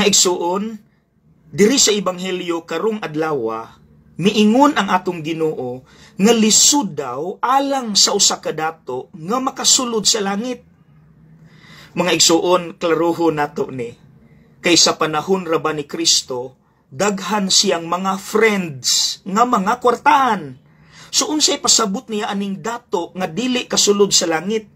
Mga igsuon, diri sa Ebanghelyo karong adlawa, miingon ang atong Ginoo nga lisod daw alang sa usa ka dato nga makasulod sa langit. Mga igsuon, klaroho nato ni. Kay sa panahon ra ba ni Kristo, daghan siyang mga friends nga mga kwartahan. So unsay pasabot niya aning dato nga dili kasulod sa langit?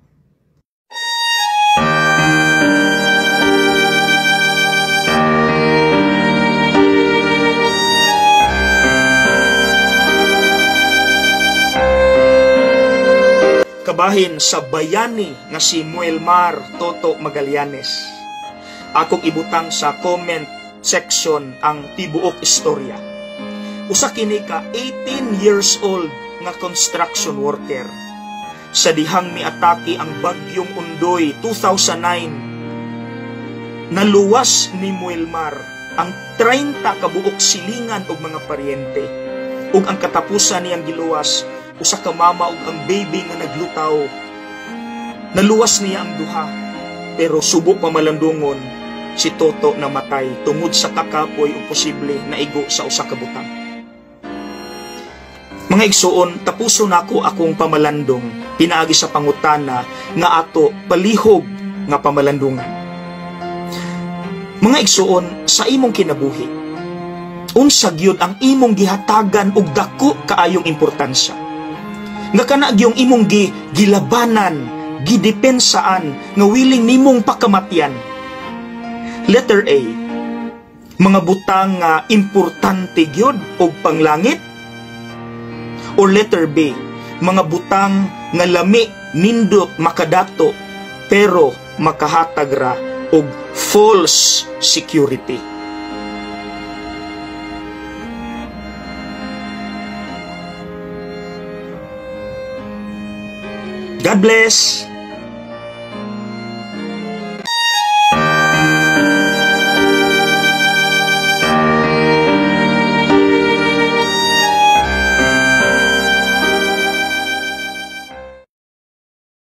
Kabahin sa bayani nga si Muelmar Toto Magallanes. Akong ibutang sa comment section ang tibuok istorya. Usa kini ka 18 years old nga construction worker. Sa dihang miatake ang bagyong Ondoy 2009, naluwas ni Muelmar ang 30 kabuok silingan og mga paryente. Ug ang katapusan niyang giluwas, usa ka mama ug ang baby nga naglutaw. Naluwas niya ang duha, pero subo pamalandungon si Toto namatay tungod sa kakapoy o posible naigo sa usa ka butang. Mga igsuon, tapuso nako akong pamalandong pinaagi sa pangutana nga ato palihog nga pamalandungan. Mga igsuon, sa imong kinabuhi, unsa gyud ang imong gihatagan og dako kaayong importansya? Nga kana gyung imong gilabanan, gidepensaan, nga willing nimong pakamatyan. Letter A, mga butang nga importante gyud og panglangit. Or letter B, mga butang nga lami nindot makadato pero makahatag ra og false security. God bless.